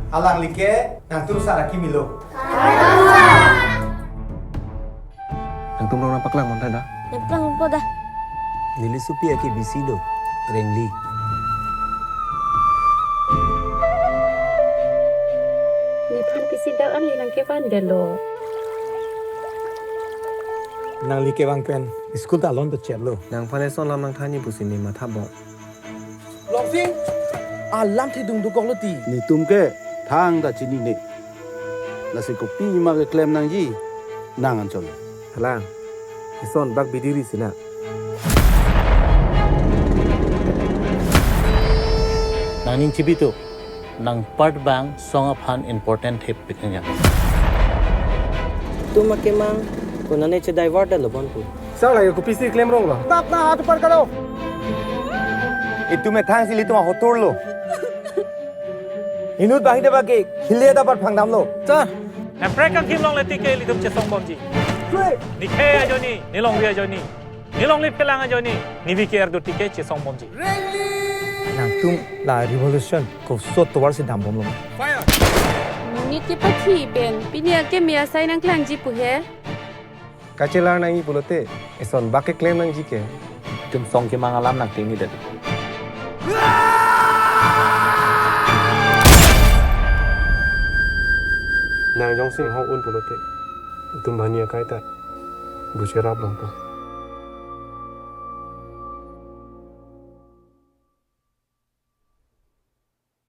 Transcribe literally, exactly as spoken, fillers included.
Alangli ke nangtum sar akimi lo. Nangtum rong nangpaklang mon ta da? Nangpaklang po da. Neli sopi ake bisi lo, Rengli. Nephan pisi dak an neli nangkevan detlo. Nangli kevang pen school ta alon ta cheplo. Nangphan eson alam nangthanji pusi ne matha bom. Longsing, alamthe dungduk kok lo ti. Netum ke thangta chinine. Lasi kopima keklem nangji nang anchot. Halang, eson bak bidiri sina. Nangning chibitu, nang part abang song aphan important thepik nang. Netum akemang konane che divert lo bon pu. Sir, lake kopisi klem rong lo. Tap na hat upar karo. Itum methang si ilitum ahotur lo. Inut bang hide bagi khile dapat phangdam lo. Sir. Emprek kangkim longle tike ilitum chesong bomji. Sir. Nikhei ajoine, nelongri ajoine, nelongle phelang ajoine, ne V K R do tike chesong bomji. Nangtum la revolution koso tovar si dam bomlo. Fire. Monit kepathi pen pini akeme asai nangklangji pu he. Kachelar nangji pulote, eson bak keklem nangji ke. Itum song kemang alam nangtengni det. Nang jongsi hong un pulote, itum bhani akai ta bu cherap longpo.